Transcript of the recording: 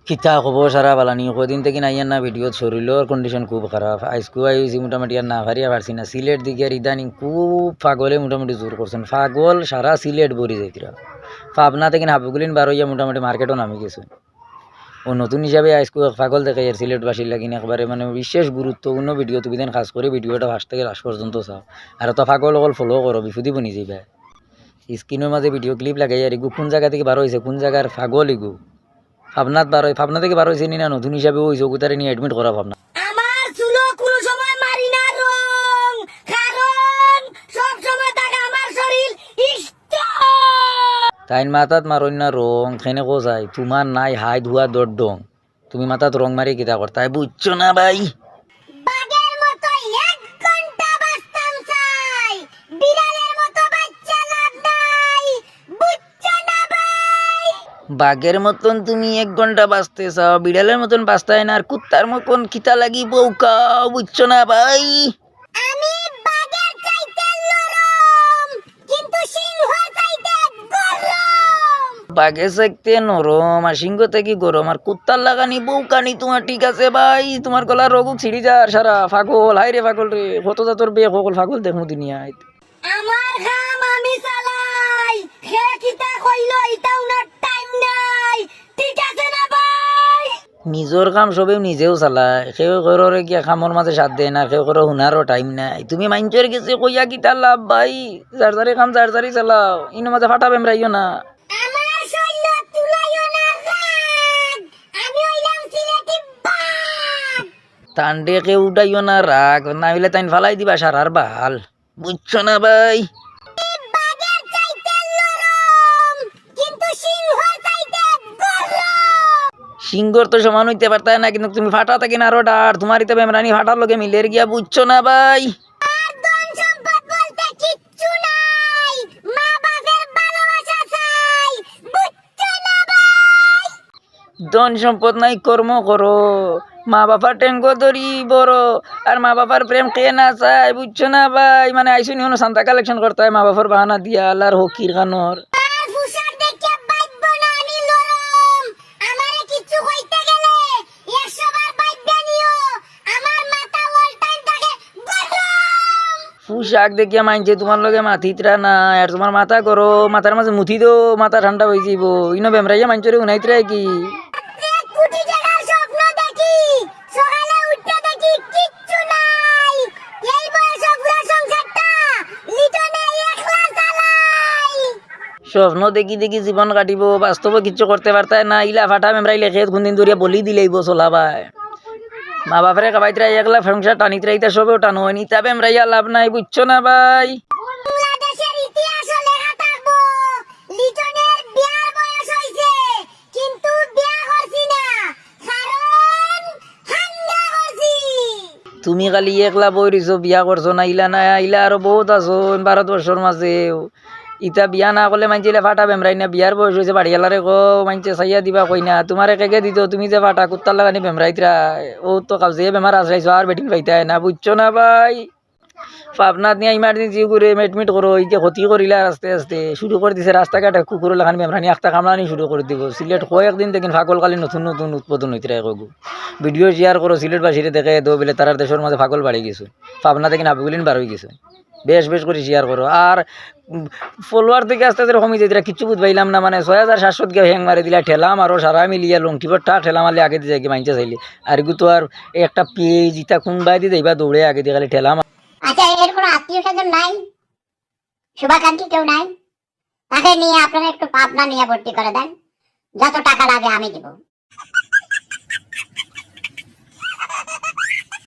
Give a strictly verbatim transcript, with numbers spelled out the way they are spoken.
কিতা খবর সারা বালানি? কয়দিন থাকি আইয়ার না ভিডিওত, শরীলর condition খুব খারাপ। আইজকু আইছি মোটামুটি আর না পারিয়া পারছি না। সিলেট দিকে আর ইদানিং খুব পাগলে মোটামুটি জোর করছইন। পাগল সারা সিলেট ভরি যাইতরা। পাবনা থাকি হাবুগুলিন বার অইয়া মোটামুটি মার্কেটো নামি গেছইন। ও নতুন হিসাবে আইজকু এক পাগল দেখাইয়ার সিলেটবাসীর লাগিন একবারে মানে বিশেষ গুরুত্বপূর্ণ ভিডিও তুলি দেন, খাছ করি ভিডিওটা first থাকি last পর্যন্ত চাও। আর অত পাগল অকল follow করো, বিপদি বনি যাইবা। Screenর মাঝে ভিডিও clip লাগাইয়ার ইগু কুন জাগা থাকি বার অইছে, কুন জাগার পাগল ইগু। পাবনাত বার অই-, পাবনা থাকি বার অইছে নি না নতুন হিসাবে অইছে, অগুতারে নিয়া admit করা পাবনা। আমার চুলো কুনু সময় মারি না রং, কারণ সব সময় থাকে আমার শরীল strong। তাইন মাথাত মারইন না রং, কেনে কও চাই, তুমার নাই হাই ধুয়া দর ডং। তুমি মাথাত রং মারি কিতা করতায়, বুঝছো না ভাই? বাঘের মতো এক ঘন্টা বাঁচতাম চাই, বিড়ালের মতো বাচ্চা লাভ নাই, বুঝছো না ভাই? বাঘের মতন তুমি এক ঘন্টা বাঁচতে চাও, বিড়ালের মতন বাঁচতায় না, আর কুত্তার মতন কিতা লাগি বউকাও, বুঝছো না ভাই? আমি বাঘের চাইতে নরম, কিন্তু সিংহর চাইতে গরম। বাঘে চাইতে নরম আর সিংহ থাকি গরম আর কুত্তার লাখানি বউকানি তুমার ঠিক আছে ভাই, তুমার গলার রগ ছিড়ি যার সারা পাগল, হায় রে পাগল রে, কত জাতর বেক অকল পাগল দেখমু দুনিয়াত। আমার কাম আমি চালাই, কে কিতা কইলো ইতা হুনার time নাই, ঠিক আছে না ভাই? নিজর কাম সবেউ নিজেউ চালায়, কেউ কারোরে গিয়া কামর মাঝে সাথ দেয় না, কেউ কারো হুনারও time নাই। তুমি মাইনষর গেছে কইয়া কিতা লাভ ভাই? যার যারে কাম যার যারে চালাও, ইনো মাঝে ফাটা বেমরাইও না। আমার শরীলো তুলাইও না রাগ, আমি অইলাম সিলেটি বাঘ। তানরে কেউ উঠাইও না রাগ, না অইলে তাইন ফালাই দিবা সারার বাল। বুঝছো না ভাই? বাঘের চাইতে নরম, কিন্তু সিংহর চাইতে গরম। সিংহর তো সমান অইতে পারতায় না, কিন্তু তুমি ফাটা থাকি না আরো ডার, তুমার ইতা বেমরানি ফাটার লগে মিলের গিয়া, বুঝছো না ভাই? আর ধন সম্পদ বলতে কিচ্ছু নাই, মা বাপের ভালোবাসা চাই, বুঝছো না ভাই? ধন সম্পদ নাই, কর্ম করো, মা বাপার ঠেঙ্গো ধরি বড়, আর মা বাপার প্রেম কে না চায়, বুঝছো না ভাই? মানে আইছো নি অনো চান্দা collection করতায় মা বাপার বাহানা দিয়া, আল্লার ফকির কানোর। আর পোশাক দেখিয়া ভাববো না আমি নরম, আমারে কিচ্ছু কইতে গেলে একশো বার ভাববা নিও, আমার মাথা all time থাকে গরম। পোশাক দেখিয়া মাইনষে তুমার লগে মাতিতরা না, আর তুমার মাথা গরম, মাথার মাঝে মুতি দেও, মাথা ঠান্ডা অইযিবো। ইনো বেমরাইয়া মাইনষরে হুনাইতরায় কি? এক কোটি টাকার স্বপ্ন দেখি, সকালে উঠতে দেখি কিচ্ছু নাই। এই বয়সে পুরা সংসারটা লিটনে একলা চালাই। স্বপ্ন দেখি দেখি জীবন কাটিবো, বাস্তবে কিচ্ছু করতে পারতায় না। ইলা ফাটা বেমরাইলে খেত কুনদিন ধরিয়া বলি দিলাইবো চলা ভাই। মা বাপরে খাবাইতরায়, একলা সংসার টানিতরায়, ইতা সবেউ টানো অইন, ইতা বেমরাইয়া লাভ নাই, বুঝছো না ভাই? বাংলাদেশের ইতিহাসও লেখা থাকবো, লিটনের বিয়ার বয়স অইছে, কিন্তু বিয়া করছি না, কারণ ঠান্ডা করছি। তুমি খালি একলা বই রইছো, বিয়া করছো না, ইলা না, ইলা আরো বউত আছইন ভারতবর্ষর মাঝে। ইতা বিয়া না করলে মাইনষে ইলা ফাটা বেমরাইন না, বিয়ার বয়স অইছে, বাড়িআলারে কও, মাইনষে চাইয়া দিবা কই না, তুমারে কেগে দিতো, তুমি যে ফাটা কুত্তার লাখানি বেমরাইতরায়, অউ তো কাউসে বেমার আছরাইছো, আর বেটিন পাইতায় না, বুঝছো না ভাই? পাবনাত নিয়া emergency করে admit করো, ইগে ক্ষতি করিলা আস্তে আস্তে, শুরু করি দিছে রাস্তাঘাটে কুকুরর লাখান বেমরানি আখতা কামড়ানি শুরু করি দিবো। সিলেট কয়েকদিন থাকি পাগল খালি নতুন নতুন উৎপাদন অইতরায় কগু। ভিডিও share করো, সিলেটবাসীরে দেখাই দেও, বলে তারার দেশর মাঝে পাগল বাড়ি গেছে, পাবনা থাকি হাবুগুলিন বার অই গেছে। বেশ বেশ করি share করো। আর, উম, follower থাকি আস্তে আস্তে কমি যাইতরা, কিচ্ছু বুঝ পাইলাম না, মানে, ছয় হাজার সাতশো গিয়া hang মারি দিলা, ঠেলা মারো, সারা মিলিয়া লং টিপর ঠা ঠেলা মারলে আগেদি যাইগি মাইনষে চাইলে। আর ইগু তো আর একটা page, ইতা কুনবায়দি যাইবা দৌড়ে আগেদি খালি ঠেলা মার। আচ্ছা, এর কোনো আত্মীয় স্বজন নাই? শুভাকাঙ্ক্ষী কেউ নাই? তাকে নিয়ে আপনারা একটু পাবনা নিয়ে ভর্তি করে দেন, যত টাকা লাগে আমি দিব।